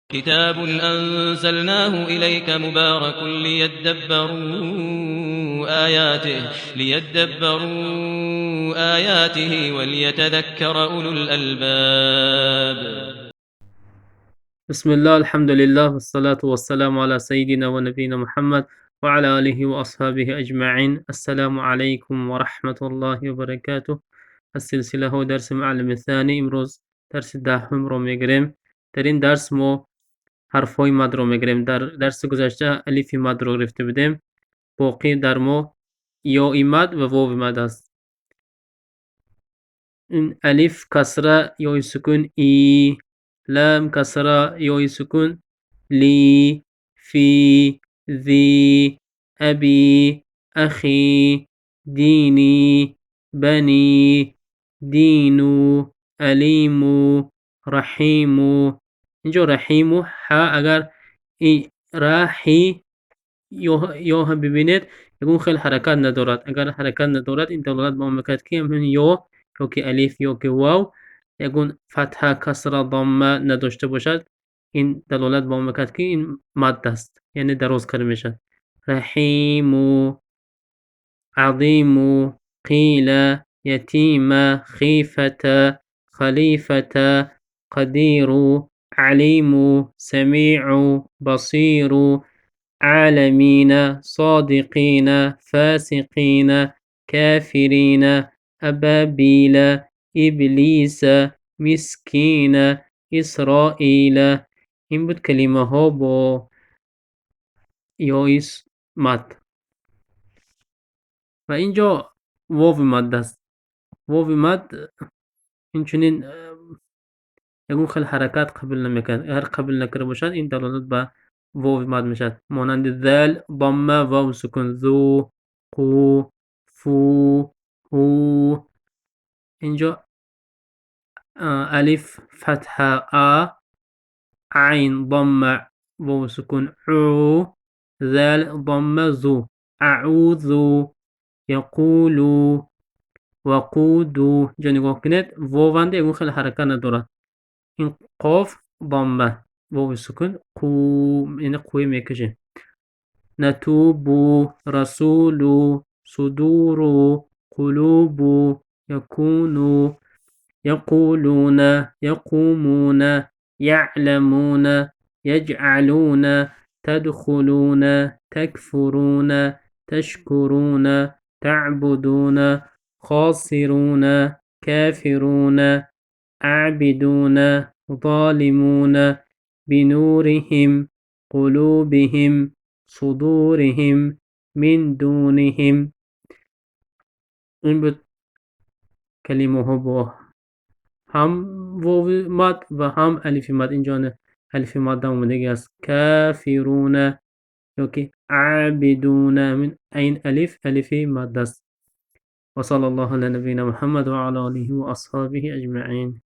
كتاب أنزلناه إليك مبارك ليدبروا آياته وليتذكر أولو الألباب. بسم الله، الحمد لله، والصلاة والسلام على سيدنا ونبينا محمد وعلى آله وأصحابه أجمعين. السلام عليكم ورحمة الله وبركاته. از سلسله درس معلم ثانی، امروز درس 10 رو میگیریم. در این درس ما حرفهای مد رو میگیریم. در درس گذشته الف مد رو گرفته بودیم. باقی در ما یاء مد و واو مد است. این الف کسره یای سکون ای، لام کسره یای سکون لی، فی، ذی، ابی، اخی، دینی، بنی، دینو، الیمو، رحیمو. اینجا رحیمو ح، اگر این رحی یا هم ببینید، یکون خیلی حرکت ندارد. اگر حرکت ندارد، این دلالت به آن میکند که یا که الف یا که واو یکون فتحه، کسره، ضمه نداشته باشد، این دلالت به آن میکند که این مد است، یعنی دراز کرده میشد. رحیمو، عظیمو، قیل، یتیم، خیفة، خلیفة، قدیر، علیم، سمیع، بصیر، عالمین، صادقین، فاسقین، کافرین، ابابیل، ابلیس، مسکین، اسرائیل. این بود کلمه ها با یای مد. و اینجا واو مد است. واو مد اینچنین یگون خیلی حرکت قبول نمیکند. اگر قبول نکرده باشد، این دلالت به واو مد میشد، مانند ذال ضمه واو سکون ذو، قو، فو، هو. اینجا الف فتحه آ، عین ضمه واو سکون عو، ذال ضمه زو، اعوذ، یقول، وقود. اینجا نگاه کنید، واو یگون خیلی حرکت ندارد. این قاف ضمه واو سکون قو، یعنی قوی میکشه. نتوب، رسول، صدور، قلوب، یکون، یقولون، یقومون، یعلمون، یجعلون، تدخلون، تکفرون، تشکرون، تعبدون، خاسرون، کافرون، عابدون، ظالمون، بنورهم، قلوبهم، صدورهم، من دونهم. این بود کلمه ها با هم واو مد و هم الف مد. اینجا الف مد آمدگی است. کافرون یا که عابدون، من این الف، الف مد است. و صلی الله علی نبینا محمد و علی آله و اصحابه اجمعین.